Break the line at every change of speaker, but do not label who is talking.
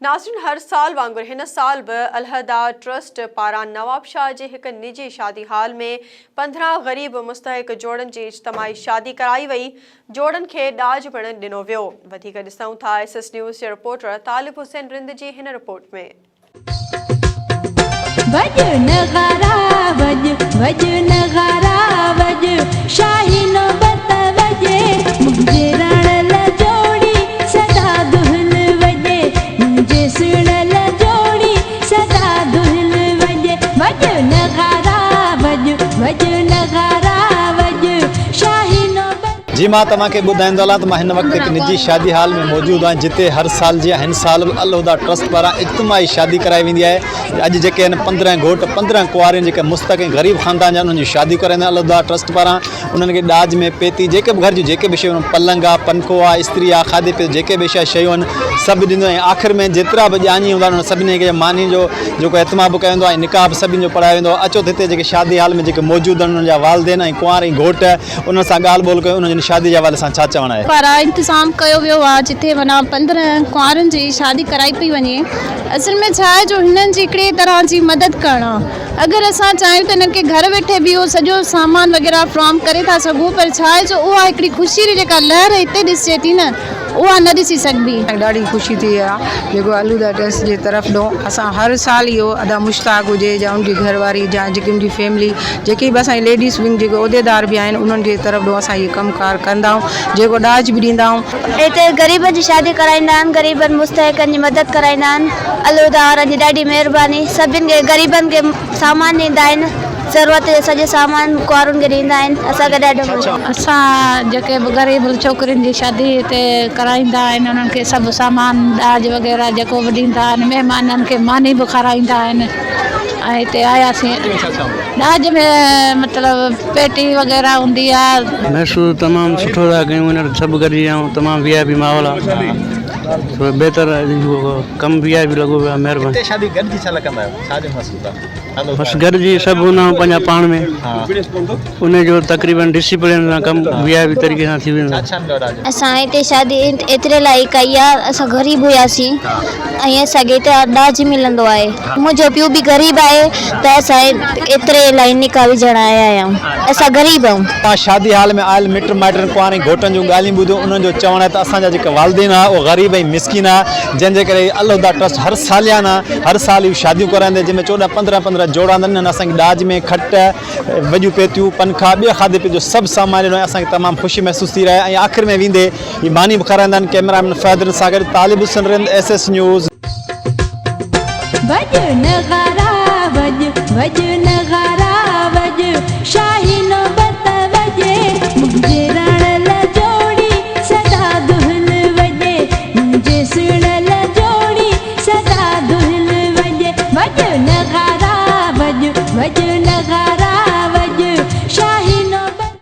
ناظرين هر سال وانگر هن سال به الهديٰ ٽرسٽ پاران نوابشاهه جي هڪ نجي شادي هال ۾ 15 غريب مستحق جوڙن جي اجتماعي شادي ڪرائي وئي، جوڙن کي ڏاج پڻ ڏنو ويو. وڌيڪ ڏسون ٿا ايس ايس نيوز جي رپورٽر طالب حسين رند جي هن رپورٽ ۾.
وڄ نغارا وڄ، وڄ نغارا وڄ، شاهي نوبت وڄي، منهنجي راڻل جوڙي سدا دهل وڄي، منهنجي سهڻل جوڙي سدا دهل وڄي، وڄ نغارا وڄ، وڄ نغارا وڄ، شاهي نوبت.
جي مان توهان کي ٻڌائيندو هلان ته مان هن وقت هڪ نجي شادي هال ۾ موجود آهيان جتي هر سال جيان هن سال به الهديٰ ٽرسٽ پاران اجتماعي شادي ڪرائي ويندي آهي اڄ جيڪي آهن 15 گهوٽ 15 ڪنواريون جيڪي مستحق ۽ غريب خاندان جا انهن جون شاديون ڪرائيندا آهن الهديٰ ٽرسٽ پاران انهن کي ڏاج ۾ پيتي جيڪي به گهر جون جيڪي به شيون آهن پلنگ آهي پنکو آهي استري آهي کاڌي پيتي جيڪي به شيون آهن سڀ ڏيندو ۽ آخر ۾ جيترا به ڄاڃي هوندا آهن انهن سڀني کي ماني جو جيڪو اهتمام به ڪيو ويندو آهي ۽ نڪاح به سڀني جو پڙهايو ويندو آهي اچو ته هتي جيڪي شادي هال ۾ جيڪي موجود آهن انهن جا والدين ۽ ڪنوار ۽ گهوٽ انهن سان ڳالهه ٻولهه ڪيو انهن جن شادي جي حوالي سان ڇا چوڻ آهي.
پاران انتظام ڪيو ويو آهي جتي معنيٰ 15 ڪنوارن جي شادي ڪرائي پئي وڃي اصل ۾ ڇا آهي جو هنن جي هڪڙي طرح جي مدد ڪرڻ آهي اگر اسان چاهيون ته هنن کي گهر ويٺي به اهو سڄو سامان وغيره فراهم ڪري ٿا سگهون پر ڇا آهي جو اها هڪڙي خوشي جي جيڪا لهر هتي ڏسجي ٿي نه اها نه ڏسي سگهبي.
۽ ڏاڍي خوشي ٿي آ جيڪو الهديٰ ٽرسٽ جي طرف ڏون اسان هر سال اهو ادا مشتاق هجي يا ان جي گهر واري يا جيڪي ان جي فيملي جيڪي به اسان جي ليڊيز ونگ جيڪي عهديدار به آهن انهن جي طرف ڏون اسان اهي ڪم ڪار ڪندا آهيون جيڪو ڏاج به ڏيندا آهيون.
هتي غريبن جي شادي ڪرائيندا آهن غريبن مستحقن جي مدد ڪرائيندا آهن الهديٰ وارن جي ڏاڍي مهرباني سڀن کي غريبن کي سامان ڏيندا آهن. ضرورت جو سڄو سامان ڪنوارن کي ڏيندا آهن اسان کي ڏاڍو مزو.
اسان جيڪي به غريب ڇوڪرين جي شادي هتي ڪرائيندا آهن انهن کي سڀ سامان ڏاج وغيره جيڪو به ڏيندا آهن مهمانن کي ماني به کارائيندا آهن ۽ هتي آياسين ڏاج ۾ مطلب پيٽي وغيره هوندي آهي.
محسوس تمام سٺو ٿا ڪيون هينئر سڀ گڏجي آيا آهيون تمام وي آء پي ماحول آهي بهتر ڪم وي آء پي لڳو پيو آهي مهرباني.
هتي شادي گڏجي ڇا لاء ڪندا آهيو ڇا جو محسوس آهي.
بس گڏجي سڀ هوندا آهيون پنهنجا پاڻ ۾ ان جو تقريبن ڊسيپلين سان ڪم وي آء پي طريقي سان ٿي ويندو آهي.
اسان هتي شادي ايتري لاء ڪئي آ اسان غريب هياسين ۽ اسان کي هتي ڏاج ملندو آهي منهنجو پيء به غريب آهي ته اسان ايتري لاء نڪاح وجهڻ آيا آهيون اسان غريب آهيون.
اسان شادي هال ۾ آيل مٽ مائٽن ڪنوارين گهوٽن جون ڳالهيون ٻڌيون انهن جو چوڻ آهي ته اسان جا جيڪي والدين هئا اهي غريب ۽ مسڪين هئا جنهن جي ڪري الهديٰ ٽرسٽ هر ساليانه هر سال اهي شاديون ڪرائيندي جنهن ۾ 14 15 15 جوڙا هوندا آهن انهن اسان کي ڏاج ۾ کٽ وڏيون پيتيون پنکا ٻيو کاڌي پيتي جو سڀ سامان ڏنو ۽ اسان کي تمام خوشي محسوس ٿي رهي آهي ۽ آخر ۾ ويندي هي ماني به کارائيندا آهن ڪئميرا مين فهد رند سان گڏ Talib Hussain Rind S S news.
وڄ نغارا وڄ وڄ نغارا.